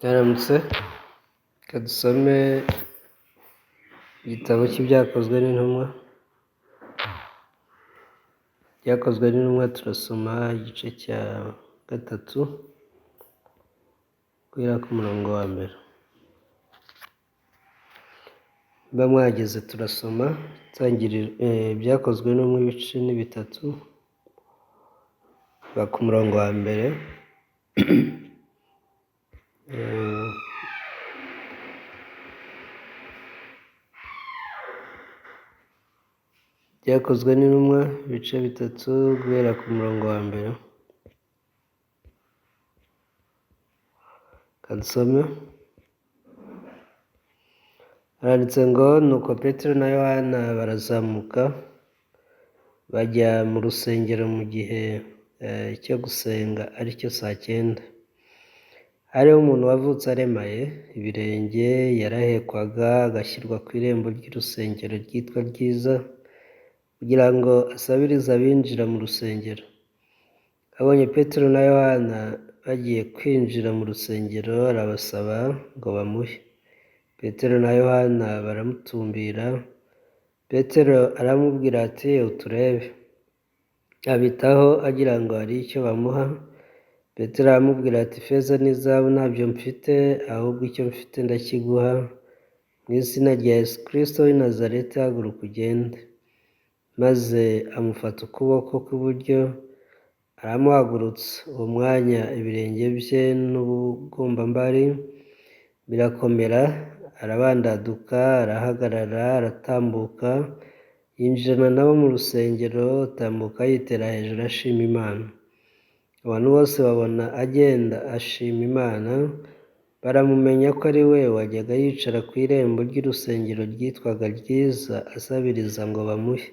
Mwaramutse, reka dusome igitabo cy'Ibyakozwe n'Intumwa. Ibyakozwe n'Intumwa turasoma igice cya gatatu guhera ku murongo wa mbere. Niba mwahageze turasoma Ibyakozwe n'Intumwa ibice ni bitatu, kuva ku murongo wa mbere. Ibyakozwe n'Intumwa ibice bitatu guhera ku murongo wa mbere. Reka dusome. Haranditse ngo nuko Petero na Yohana barazamuka bajya mu rusengero mu gihe cyo gusenga aricyo saa cyenda. Hariho umuntu wavutse aremaye ibirenge, yarahekwaga agashyirwa ku irembo ry'urusengero ryitwa Ryiza, kugira ngo asabirize abinjira mu rusengero. Abonye Petero na Yohana bagiye kwinjira mu rusengero, arabasaba ngo bamuhe. Petero na Yohana baramutumbira. Petero aramubwira ati uturebe. Abitaho agira ngo hari icyo bamuha. Petero aramubwira ati feza n'izahabu ntabyo mfite, ahubwo icyo mfite ndakiguha. Mu izina rya Yesu Kristo w'i Nazareti, haguruka ugende. Maze amufata ukuboko kw'iburyo aramuhagurutsa. Uwo mwanya ibirenge bye n'ubugombambari birakomera, arabandaduka, arahagarara, aratambuka, yinjirana nabo mu rusengero, atambuka yitera hejuru ashima Imana. Abantu bose babona agenda ashima Imana, baramumenya ko ari we wajyaga yicara ku irembo ry'urusengero ryitwaga Ryiza, asabiriza ngo bamuhe.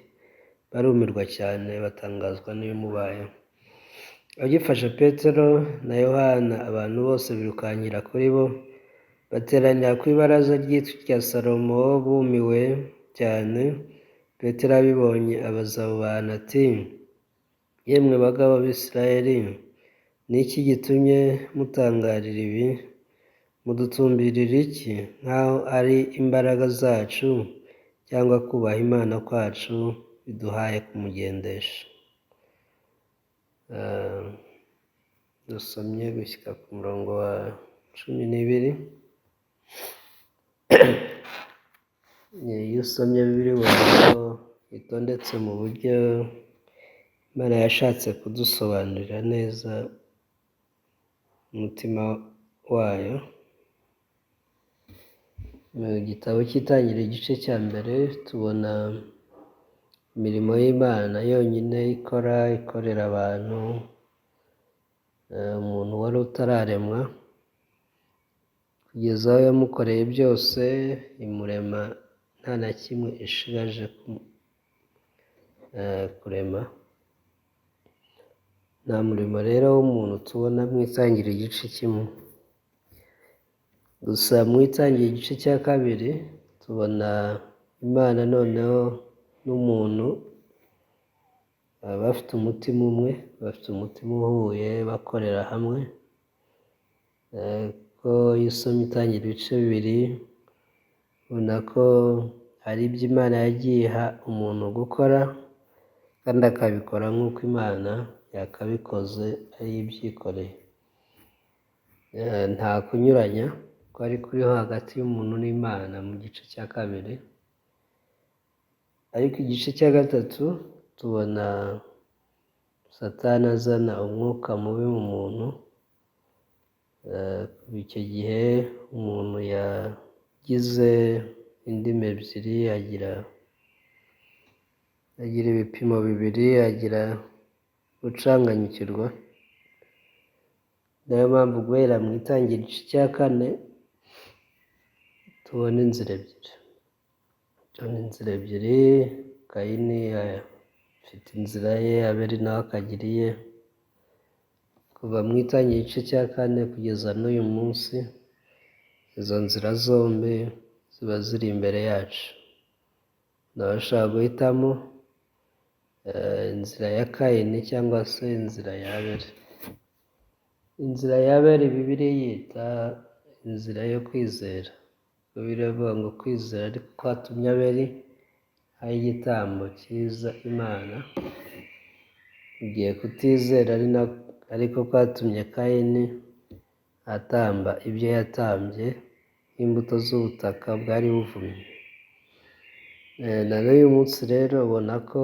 Barumirwa cyane, batangazwa n'ibimubayeho. Agifashe Petero na Yohana, abantu bose birukankira kuri bo, bateranira ku ibaraza ryitwa irya Salomo, bumiwe cyane. Petero abibonye abaza abo bantu ati yemwe bagabo b'Isirayeli, ni iki gitumye mutangarira ibi? Mudutumbirira iki, nk'aho ari imbaraga zacu cyangwa kubaha Imana kwacu biduhaye kumugendesha? Dusomye gushyika ku murongo wa 12. Iyo usomye Bibiliya ubona ko itondetse mu buryo Imana yashatse kudusobanurira neza umutima wayo. Mu gitabo cy'Itangiriro igice cya mbere tubona imirimo y'Imana yonyine ikora, ikorera abantu, umuntu wari utararemwa, kugeza aho yamukoreye byose, imurema nta na kimwe ishigaje kurema. Nta murimo rero w'umuntu tubona mu Itangiriro igice kimwe. Gusa mu Itangiriro igice cya kabiri tubona Imana noneho n'umuntu bafite umutima umwe, bafite umutima uhuye, bakorera hamwe. Ko iyo usomye Itangiriro ibice bibiri ubona ko hari ibyo Imana yagiye iha umuntu gukora, kandi akabikora nk'uko Imana yakabikoze ari ibyikoreye. Nta kunyuranya kwari kuriho hagati y'umuntu n'Imana mu gice cya kabiri. Ariko igice cya gatatu tubona Satani azana umwuka mubi mu muntu. Icyo gihe umuntu yagize indimi ebyiri, agira ibipimo bibiri, agira gucanganyikirwa. Niyo mpamvu guhera mu Itangiriro igice cya kane tubona inzira ebyiri. Tubona inzira ebyiri, Kayini afite inzira ye, Abeli nawe akagira iye. Kuva mu Itangiriro igice cya kane kugeza n'uyu munsi, izo nzira zombi ziba ziri imbere yacu. Nawe ushobora guhitamo inzira ya Kayini cyangwa se inzira ya Abeli. Inzira ya Abeli Bibiliya yita inzira yo kwizera. Bibiliya iravuga ngo kwizera ariko kwatumye Abeli aha igitambo cyiza Imana, mu gihe kutizera ariko kwatumye Kayini atamba ibyo yatambye nk'imbuto z'ubutaka bwari buvumye. Na n'uyu munsi rero ubona ko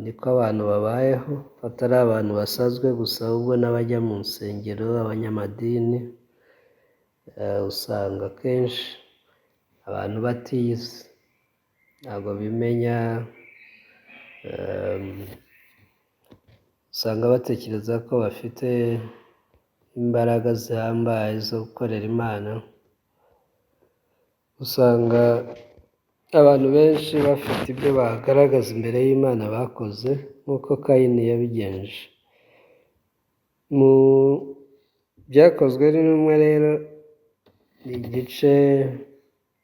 niko abantu babayeho, atari abantu basanzwe gusa ahubwo n'abajya mu nsengero, abanyamadini, usanga akenshi abantu batiyizi, ntabwo bimenya, usanga batekereza ko bafite imbaraga zihambaye zo gukorera Imana, usanga abantu benshi bafite ibyo bagaragaza imbere y'Imana bakoze nk'uko Kayini yabigenje. Mu byakozwe n'intumwa rero ni igice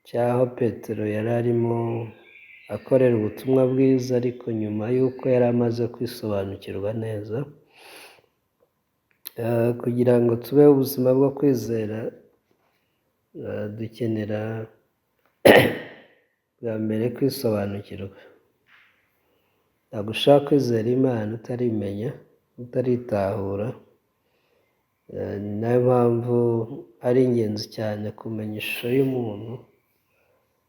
cy'aho Petero yari arimo akorera ubutumwa bwiza, ariko nyuma y'uko yari amaze kwisobanukirwa neza, kugira ngo tubeho ubuzima bwo kwizera, dukenera bwa mbere kwisobanukirwa. Ntabwo ushobora kwizera Imana utarimenya, utaritahura, ni nayo mpamvu ari ingenzi cyane kumenya ishusho y'umuntu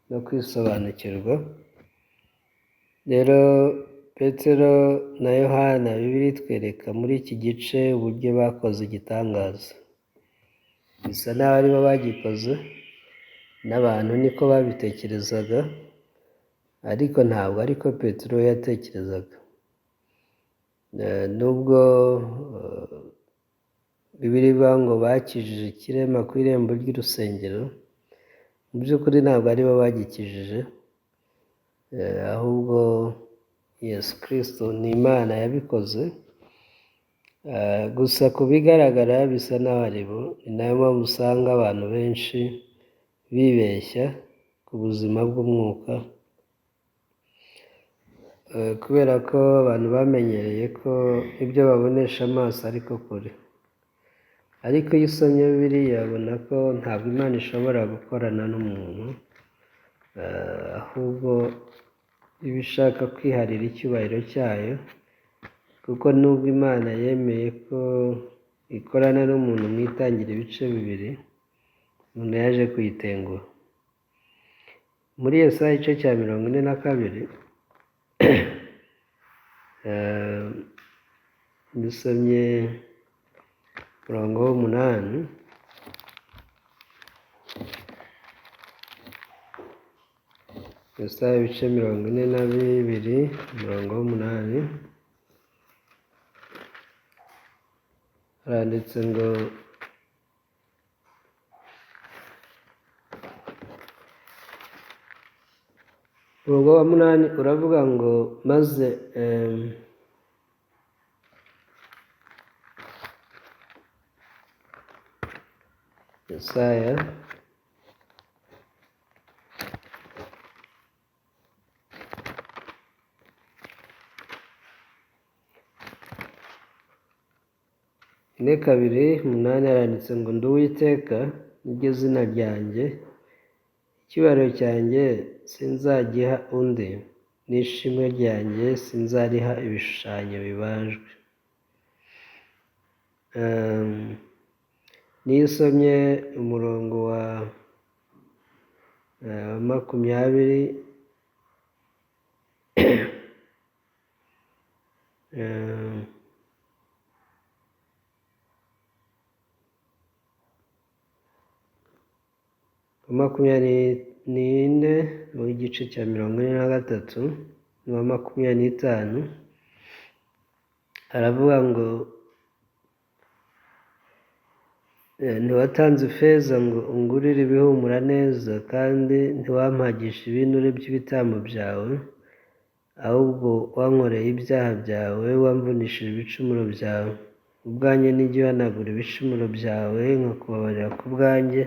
no kwisobanukirwa. Rero Petero na Yohana, Bibiliya itwereka muri iki gice uburyo bakoze igitangaza, bisa n'aho aribo bagikoze, n'abantu niko babitekerezaga, ariko ntabwo ariko Petero yatekerezaga. Nubwo Bibiliya ivuga ngo bakijije ikirema ku irembo ry'urusengero, mu by'ukuri ntabwo aribo bagikijije, ahubwo Yesu Kristo ni Imana yabikoze. Gusa ku bigaragara bisa n'aho ari bo, ni nayo mpamvu usanga abantu benshi bibeshya ku buzima bw'umwuka, kubera ko abantu bamenyereye ko ibyo babonesha amaso ariko kure. Ariko iyo usomye Bibiliya ubona ko ntabwo Imana ishobora gukorana n'umuntu, ahubwo iba ishaka kwiharira icyubahiro cyayo, kuko nubwo Imana yemeye ko ikorana n'umuntu mu itangira ibice bibiri, umuntu yaje kuyitenguha. Muri Yesaya igice cya 42, dusomye umurongo w'umunani, Yesaya ibice 42, umurongo w'umunani, haranditse ngo umurongo wa 8 uravuga ngo maze Yesaya 42:8 haranditse ngo ndi Uwiteka niryo zina ryanjye, icyubahiro cyanjye sinzagiha undi, n'ishimwe ryanjye sinzariha ibishushanyo bibajwe. Niyo usomye umurongo wa 20, 24 w'igice cya 43 n'uwa 25, aravuga ngo ntiwatanze ifeza ngo ungurire ibihumura neza, kandi ntiwampagisha ibinure by'ibitambo byawe, ahubwo wankoreye ibyaha byawe, wamvunishije ibicumuro byawe. Ubwanjye nijye uhanagura ibicumuro byawe, nkakubabarira ku bwanjye,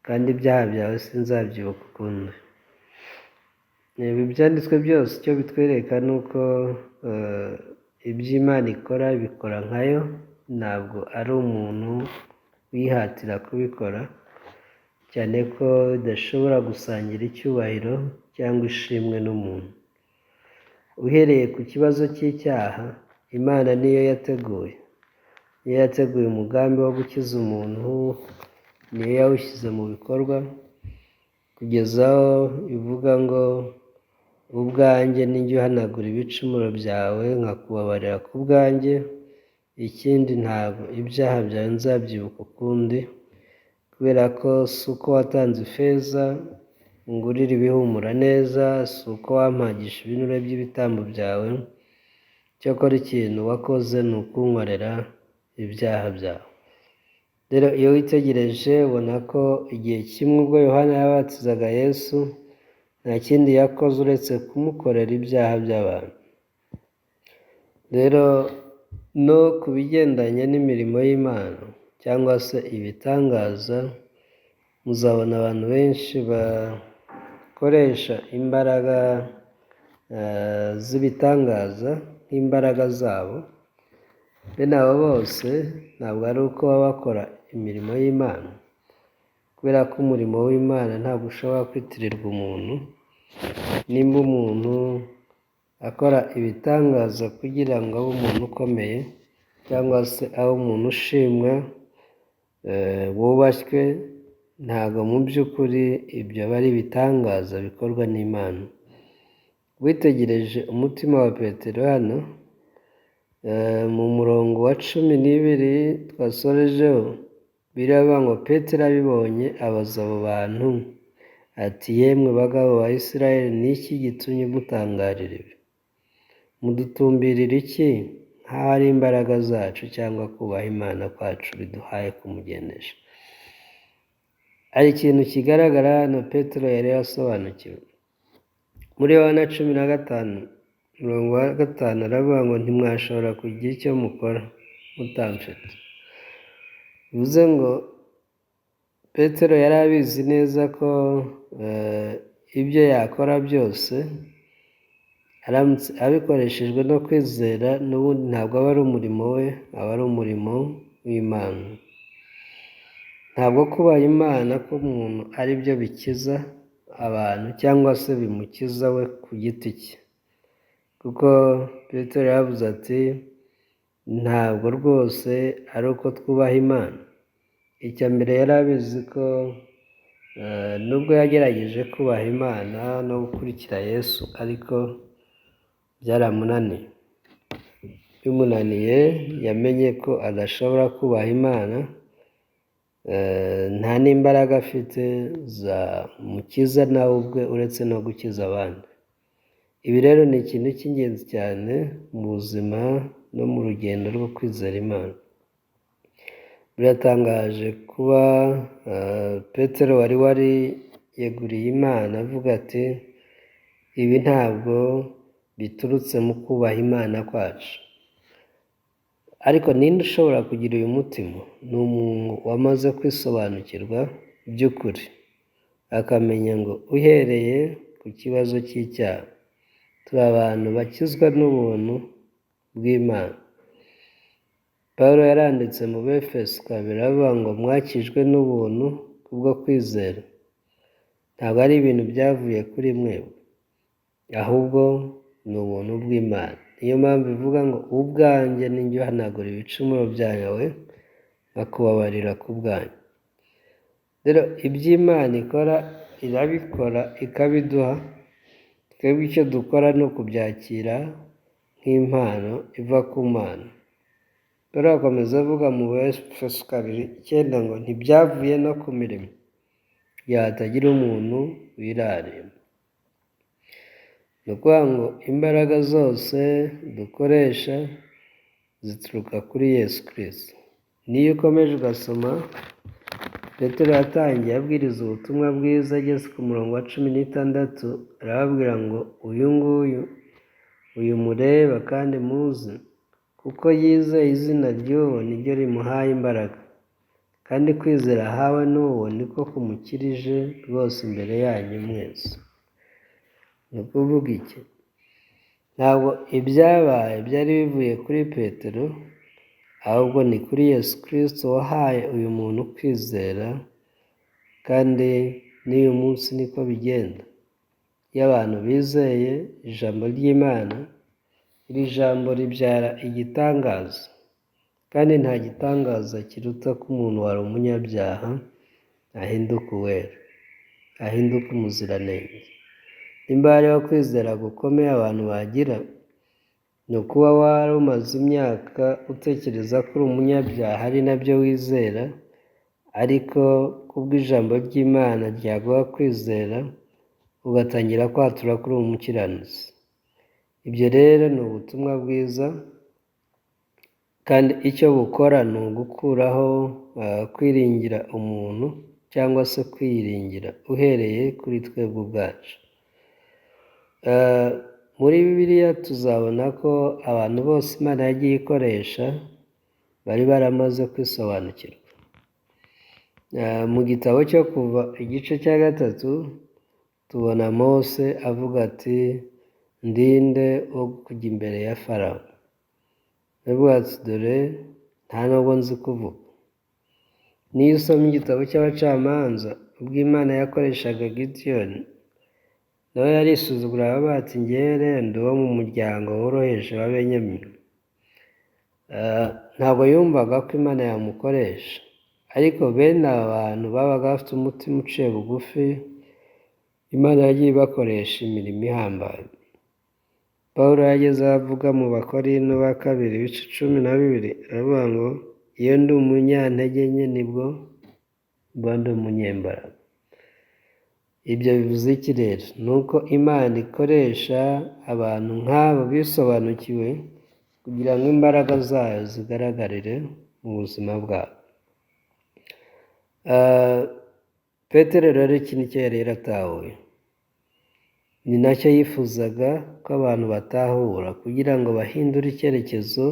kandi ibyaha byawe sinzabyibuka ukundi. Ibi byanditswe byose icyo bitwereka ni uko ibyo Imana ikora ibikora nkayo, ntabwo ari umuntu wihatira kubikora, cyane ko idashobora gusangira icyubahiro cyangwa ishimwe n'umuntu. Uhereye ku kibazo cy'icyaha, Imana niyo yateguye. Niyo yateguye umugambi wo gukiza umuntu, niyo yawushyize mu bikorwa, kugeza aho ivuga ngo ubwanjye ninjye uhanagura ibicumuro byawe nkakubabarira ku bwanjye, ikindi ntabwo ibyaha byawe nzabyibuka ukundi, kubera ko si uko watanze ifeza ngurira ibihumura neza, si uko wampagisha ibinure by'ibitambo byawe, cyakora ikintu wakoze ni ukunkorera ibyaha byawe. Rero iyo witegereje ubona ko igihe kimwe ubwo Yohana yabatizaga Yesu, nta kindi yakoze uretse kumukorera ibyaha by'abantu. Rero no ku bigendanye n'imirimo y'Imana cyangwa se ibitangaza, muzabona abantu benshi bakoresha imbaraga z'ibitangaza nk'imbaraga zabo. Bene abo bose ntabwo ari uko baba bakora imirimo y'Imana, kubera ko umurimo w'Imana ntabwo ushobora kwitirirwa umuntu. Nimba umuntu akora ibitangaza kugira ngo abe umuntu ukomeye cyangwa se abe umuntu ushimwa, wubashywe, ntabwo mu by'ukuri ibyo aba ari ibitangaza bikorwa n'Imana. Witegereje umutima wa Petero hano, mu murongo wa 12 twasorejeho, biravuga ngo Petero abibonye abaza abo bantu ati: yemwe bagabo ba Isirayeli, ni iki gitumye mutangarira ibi? Mudutumbirira iki nk'aho ari imbaraga zacu cyangwa kubaha Imana kwacu biduhaye kumugendesha? Hari ikintu kigaragara hano Petero yari yasobanukiwe. Muri Yohana 15 umurongo wa 5 aravuga ngo ntimwashobora kugira icyo mukora mutamfite. Bivuze ngo Petero yari abizi neza ko ibyo yakora byose aramutse abikoreshejwe no kwizera, n'ubundi ntabwo aba ari umurimo we, aba ari umurimo w'Imana. Ntabwo kubaha Imana k'umuntu ari byo bikiza abantu cyangwa se bimukiza we ku giti cye, kuko Petero yaravuze ati ntabwo rwose ari uko twubaha Imana. Icya mbere yari abizi ko nubwo yagerageje kubaha Imana no gukurikira Yesu, ariko byaramunaniye. Bimunaniye yamenye ko adashobora kubaha Imana, nta n'imbaraga afite zamukiza nawe ubwe uretse no gukiza abandi. Ibi rero ni ikintu cy'ingenzi cyane mu buzima no mu rugendo rwo kwizera Imana. Biratangaje kuba Petero wari wariyeguriye Imana avuga ati ibi ntabwo biturutse mu kubaha Imana kwacu. Ariko ninde ushobora kugira uyu mutima? Ni umuntu wamaze kwisobanukirwa by'ukuri, akamenya ngo uhereye ku kibazo cy'icyaha, turi abantu bakizwa n'ubuntu bw'Imana. Pawulo yaranditse mu Befeso 2 avuga ngo mwakijwe n'ubuntu kubwo kwizera. Ntabwo ari ibintu byavuye kuri mwebwe, ahubwo ni ubuntu bw'Imana. Niyo mpamvu ivuga ngo ubwanjye ninjye uhanagura ibicumuro byawe nkakubabarira ku bwanjye. Rero iby'Imana ikora irabikora ikabiduha, twebwe icyo dukora ni ukubyakira nk'impano iva ku Mana. Pawulo akomeza avuga mu Befeso 2:9 ngo ntibyavuye no ku mirimo, hatagira umuntu wirarira. Ni ukuvuga ngo imbaraga zose dukoresha zituruka kuri Yesu Kristo. Niyo ukomeje ugasoma, Petero yatangiye abwiriza ubutumwa bwiza ageze ku murongo wa 16, arababwira ngo uyu nguyu, uyu mureba kandi muzi, kuko yizeye izina ry'uwo niryo rimuhaye imbaraga, kandi kwizera ahawe n'uwo niko kumukirije rwose imbere yanyu mwese. Ni ukuvuga iki? Ntabwo ibyabaye byari bivuye kuri Petero, Ahubwo ni kuri Yesu Kristo wahaye uyu muntu kwizera, kandi n'uyu munsi niko bigenda. Iyo abantu bizeye ijambo ry'Imana, iri jambo ribyara igitangaza, kandi nta gitangaza kiruta ko umuntu wari umunyabyaha ahinduka uwera, ahinduka umuziranenge. Nimba hariho kwizera gukomeye abantu bagira, ni ukuba wari umaze imyaka utekereza ko uri umunyabyaha ari nabyo wizera, ariko kubw'ijambo ry'Imana ryaguha kwizera, ugatangira kwatura ko uri umukiranutsi. Ibyo rero ni ubutumwa bwiza, kandi icyo bukora ni ugukuraho kwiringira umuntu cyangwa se kwiyiringira uhereye kuri twebwe ubwacu. Muri Bibiliya tuzabona ko abantu bose Imana yagiye ikoresha bari baramaze kwisobanukirwa. Mu gitabo cyo Kuva igice cya 3 tubona Mose avuga ati ndinde wo kujya imbere ya Farawo. Aravuga ati dore nta nubwo nzi kuvuga. Niyo usomye igitabo cy'abacamanza, ubwo Imana yakoreshaga Gideyoni, nawe yarisuzugura aravuga ati njyewe rero ndi uwo mu muryango woroheje wa Benyamini. Ntabwo yumvaga ko Imana yamukoresha, ariko bene aba bantu babaga bafite umutima uciye bugufi, Imana yagiye ibakoresha imirimo ihambaye. Pawulo yageze aho avuga mu Bakorinto ba kabiri ibice 12, aravuga ngo iyo ndi umunyantege nke nibwo mba ndi umunyembaraga. Ibyo bivuze iki rero? Ni uko Imana ikoresha abantu nk'abo bisobanukiwe kugira ngo imbaraga zayo zigaragarire mu buzima bwabo. Petero rero iki nicyo yari yaratahuye, ni nacyo yifuzaga ko abantu batahura kugira ngo bahindure icyerekezo,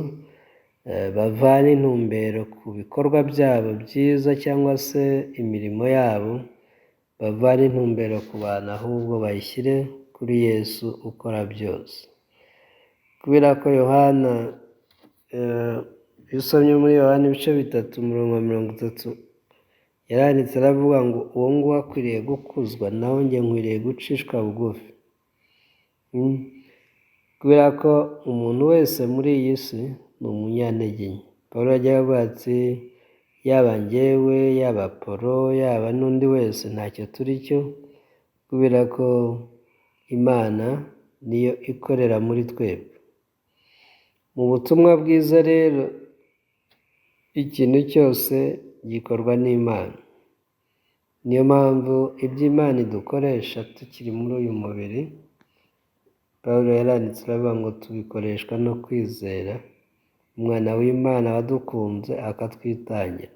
bavane intumbero ku bikorwa byabo byiza cyangwa se imirimo yabo, bavane intumbero ku bantu ahubwo bayishyire kuri Yesu ukora byose. Kubera ko Yohana, iyo usomye muri Yohana ibice 3 umurongo wa 30, yaranditse aravuga ngo uwo nguwo akwiriye gukuzwa, naho njye nkwiriye gucishwa bugufi. Kubera ko umuntu wese muri iyi si ni umunyantege nke. Pawulo yajyaga avuga ati yaba njyewe, yaba Polo, yaba n'undi wese ntacyo turi cyo, kubera ko Imana niyo ikorera muri twebwe. Mu butumwa bwiza rero, ikintu cyose gikorwa n'Imana. Niyo mpamvu ibyo Imana idukoresha tukiri muri uyu mubiri, Pawulo yaranditse aravuga ngo tubikoreshwa no kwizera Umwana w'Imana wadukunze akatwitangira.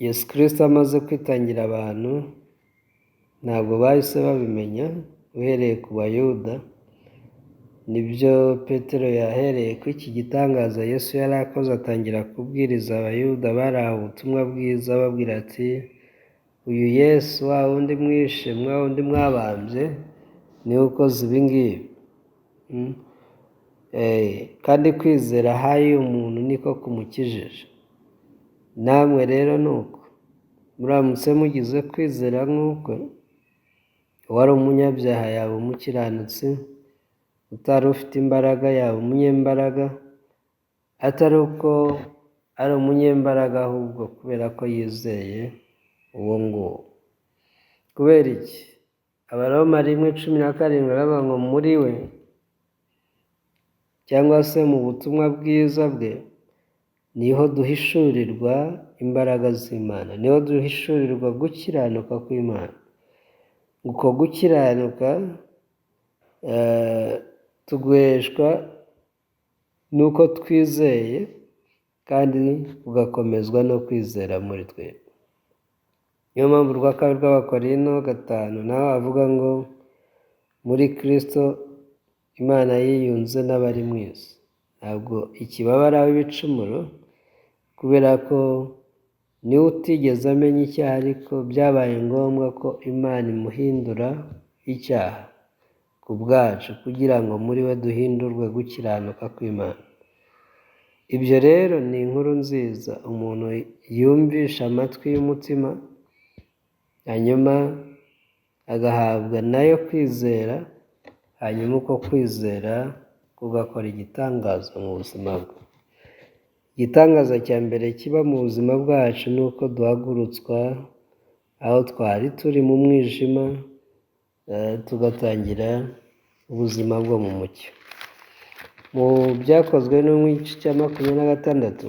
Yesu Kristo amaze kwitangira abantu, ntabwo bahise babimenya, uhereye ku Bayuda, nibyo Petero yahereye ko iki gitangaza Yesu yari akoze, atangira kubwiriza Abayuda bari aho ubutumwa bwiza, ababwira ati uyu Yesu wa wundi mwishe, mwa wundi mwabambye, niwe ukoze ibi ngibi. Kandi kwizera ahaye umuntu niko kumukijije. Namwe rero ni uko, muramutse mugize kwizera nk'uko, uwari umunyabyaha yaba umukiranutsi, utari ufite imbaraga yaba umunyembaraga, atari uko ari umunyembaraga ahubwo kubera ko yizeye uwo nguwo. Kubera iki? Abaroma 1:17 baravuga ngo muri we, cyangwa se mu butumwa bwiza bwe, niho duhishurirwa imbaraga z'Imana, niho duhishurirwa gukiranuka kw'Imana. Uko gukiranuka tuguheshwa nuko twizeye, kandi kugakomezwa no kwizera muri twe. Niyo mpamvu urwa kabiri rw'Abakorinto 5 naho avuga ngo muri Kristo Imana yiyunze n'abari mu isi. Ntabwo ikibabara ibicumuro, kubera ko niwe utigeze amenya icyaha, ariko byabaye ngombwa ko Imana imuhindura icyaha ku ku bwacu kugira ngo muri we duhindurwe gukiranuka kw'Imana. Ibyo rero ni inkuru nziza umuntu yumvisha amatwi y'umutima, hanyuma agahabwa nayo kwizera, hanyuma uko kwizera kugakora igitangaza mu buzima bwe. Igitangaza cya mbere kiba mu buzima bwacu ni uko duhagurutswa aho twari turi mu mwijima, tugatangira ubuzima bwo mu mucyo. Mu byakozwe no mu gice cya 26,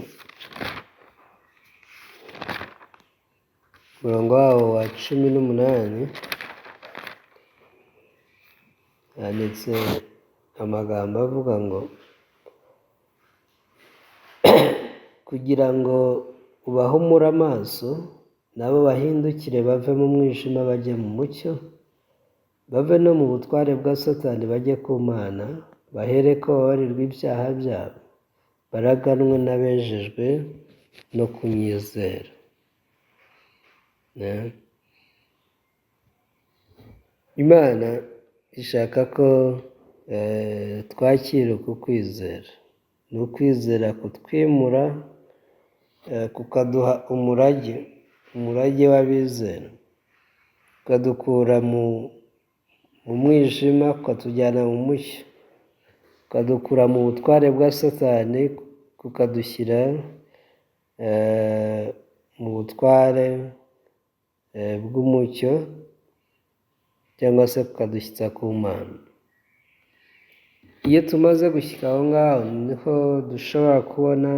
umurongo wawo wa 18, handitse amagambo avuga ngo kugira ngo ubahumure amaso, nabo bahindukire bave mu mwijima bajye mu mucyo, bave no mu butware bwa Satani bajye ku Mana, bahereko babarirwe ibyaha byabo, baraganwe n'abejejwe no kunyizera. Imana ishaka ko twakira uku kwizera. Ni ukwizera kutwimura, kukaduha umurage, umurage w'abizera, kukadukura mu mwijima kukatujyana mu mucyo, kukadukura mu butware bwa Satani kukadushyira mu butware bw'umucyo, cyangwa se kukadushyitsa ku Mana. Iyo tumaze gushyika aho ngaho niho dushobora kubona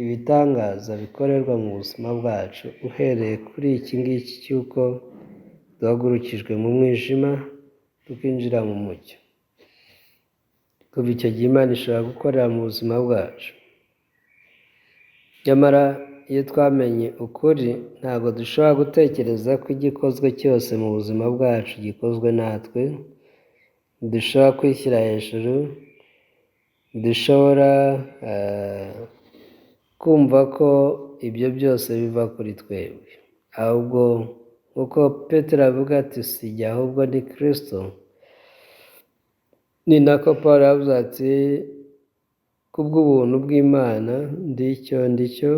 ibitangaza bikorerwa mu buzima bwacu, uhereye kuri iki ngiki cy'uko duhagurukijwe mu mwijima tukinjira mu mucyo. Kuva icyo gihe Imana ishobora gukorera mu buzima bwacu. Nyamara iyo twamenye ukuri, ntabwo dushobora gutekereza ko igikozwe cyose mu buzima bwacu gikozwe natwe, ntidushobora kwishyira hejuru, ntidushobora kumva ko ibyo byose biva kuri twebwe, ahubwo nk'uko Petero avuga ati si jye ahubwo ni Kristo, ni nako Paul yavuze ati kubw'ubuntu bw'Imana ndi icyo ndi cyo,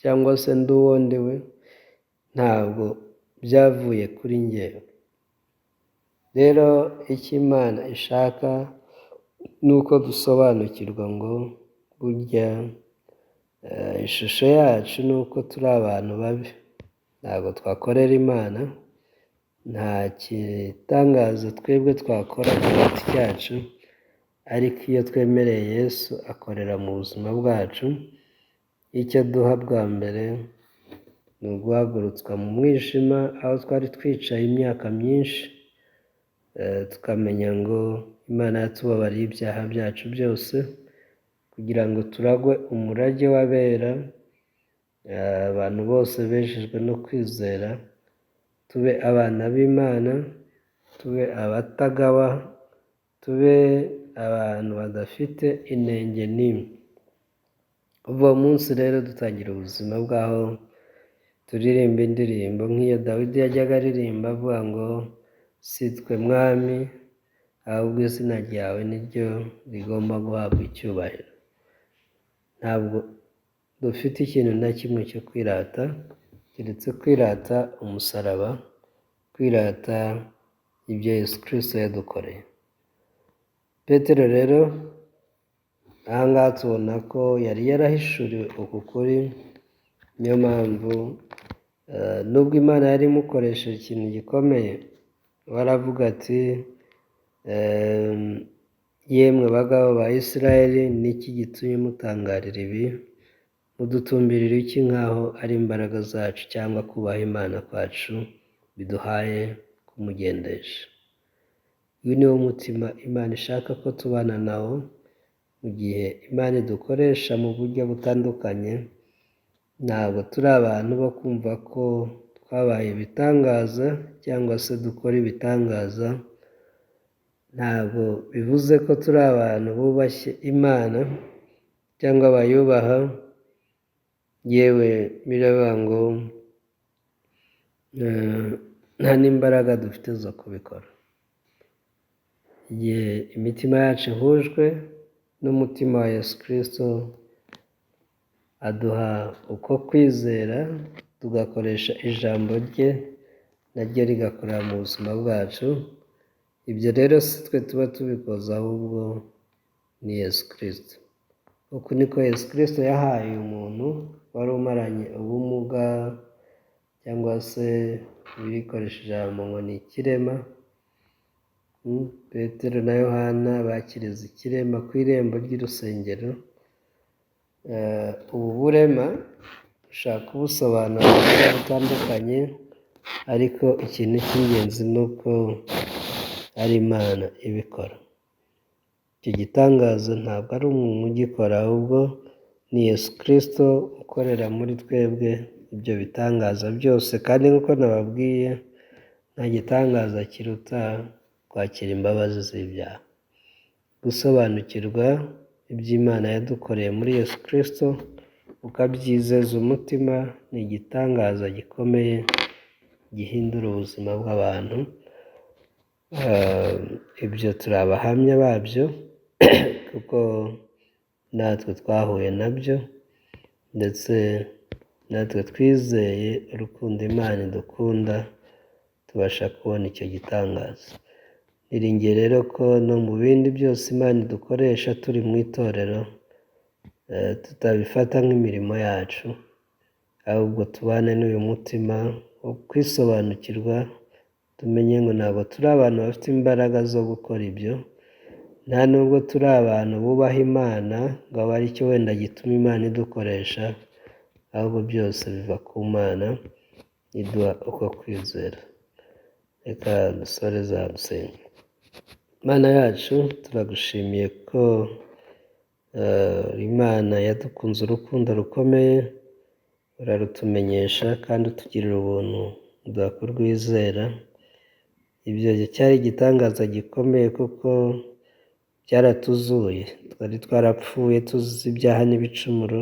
cyangwa se ndi uwo ndi we, ntabwo byavuye kuri njyewe. Rero icyo Imana ishaka ni uko dusobanukirwa ngo burya ishusho yacu ni uko turi abantu babi, ntabwo twakorera Imana, nta gitangaza twebwe twakora ku giti cyacu, ariko iyo twemereye Yesu akorera mu buzima bwacu, icyo aduha bwa mbere ni uguhagurutswa mu mwijima aho twari twicaye imyaka myinshi, tukamenya ngo Imana yatubabariye ibyaha byacu byose, kugira ngo turagwe umurage w'abera, abantu bose bejejwe no kwizera, tube abana b'Imana, tube abatagawa, tube abantu badafite inenge n'imwe. Kuva uwo munsi rero dutangira ubuzima bw'aho turirimba indirimbo nk'iyo Dawidi yajyaga aririmba avuga ngo si twe mwami, ahubwo izina ryawe niryo rigomba guhabwa icyubahiro. Ntabwo dufite ikintu na kimwe cyo kwirata, keretse kwirata umusaraba, kwirata ibyo Yesu Kristo yadukoreye. Petero rero aha ngaha tubona ko yari yarahishuriwe uku kuri, niyo mpamvu nubwo Imana yari imukoresheje ikintu gikomeye, we aravuga ati yemwe bagabo ba Isirayeli, ni iki gitumye mutangarira ibi? Mudutumbirira iki nk'aho ari imbaraga zacu cyangwa kubaha Imana kwacu biduhaye kumugendesha? Uyu ni wo mutima Imana ishaka ko tubana nawo, mu gihe Imana idukoresha mu buryo butandukanye. Ntabwo turi abantu bo kumva ko twabaye ibitangaza cyangwa se dukora ibitangaza, ntabwo bivuze ko turi abantu bubashye Imana cyangwa bayubaha, yewe biravuga ngo nta n'imbaraga dufite zo kubikora. Igihe imitima yacu ihujwe n'umutima wa Yesu Kristo, aduha uko kwizera, tugakoresha ijambo rye, naryo rigakorera mu buzima bwacu. Ibyo rero si twe tuba tubikoze, ahubwo ni Yesu Kristo. Uku niko Yesu Kristo yahaye uyu muntu wari umaranye ubumuga, cyangwa se birikoresha ijambo ngo ni ikirema. Petero na Yohana bakiriza ikirema ku irembo ry'urusengero. Ubu burema ushaka kubusobanura mu buryo butandukanye, ariko ikintu cy'ingenzi ni uko ari Imana ibikora. Icyo gitangaza ntabwo ari umuntu ugikora, ahubwo ni Yesu Kristo ukorera muri twebwe ibyo bitangaza byose. Kandi nk'uko nababwiye, nta gitangaza kiruta kwakira imbabazi z'ibyaha, gusobanukirwa iby'Imana yadukoreye muri Yesu Kristo, ukabyizeza umutima, ni igitangaza gikomeye gihindura ubuzima bw'abantu. Ibyo turi abahamya babyo, kuko natwe twahuye nabyo, ndetse natwe twizeye urukundo Imana idukunda, tubasha kubona icyo gitangaza. Niringiye rero ko no mu bindi byose Imana idukoresha turi mu itorero, tutabifata nk'imirimo yacu, ahubwo tubane n'uyu mutima wo kwisobanukirwa, tumenye ngo ntabwo turi abantu bafite imbaraga zo gukora ibyo, nta nubwo turi abantu bubaha Imana ngo abe ari cyo wenda gituma Imana idukoresha, ahubwo byose biva ku Mana iduha uko kwizera. Reka dusoreze aha dusenga. Imana yacu, turagushimiye ko Imana yadukunze urukundo rukomeye, urarutumenyesha kandi utugirira ubuntu uduha kurwizera. Ibyo cyari igitangaza gikomeye kuko byaratuzuye, twari twarapfuye tuzize ibyaha n'ibicumuro,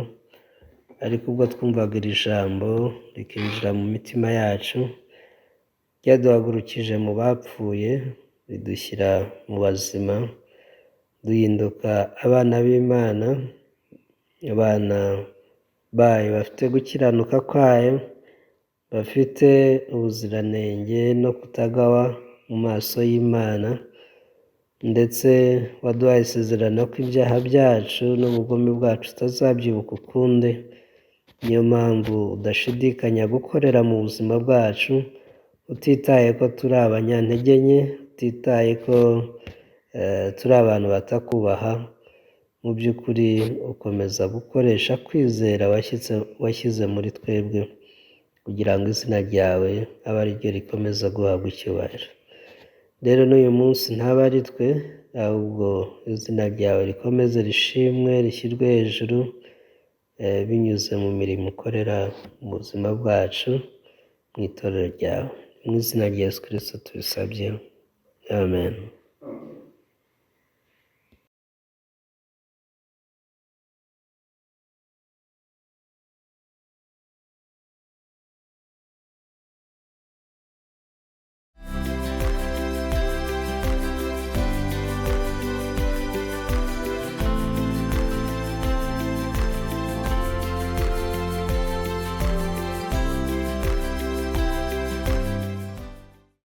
ariko ubwo twumvaga iri jambo rikinjira mu mitima yacu, ryaduhagurukije mu bapfuye, ridushyira mu bazima, duhinduka abana b'Imana, abana bayo bafite gukiranuka kwayo, bafite ubuziranenge no kutagawa mu maso y'Imana, ndetse waduhaye isezerano ko ibyaha byacu n'ubugome bwacu utazabyibuka ukundi. Niyo mpamvu udashidikanya gukorera mu buzima bwacu, utitaye ko turi abanyantege nke, utitaye ko turi abantu batakubaha. Mu by'ukuri ukomeza gukoresha kwizera washyize muri twebwe, kugira ngo izina ryawe abe ari ryo rikomeza guhabwa icyubahiro. Rero n'uyu munsi ntaba ari twe, ahubwo izina ryawe rikomeze rishimwe, rishyirwe hejuru, binyuze mu mirimo ukorera mu buzima bwacu, mu itorero ryawe. Mu izina rya Yesu Kristo tubisabye, amen.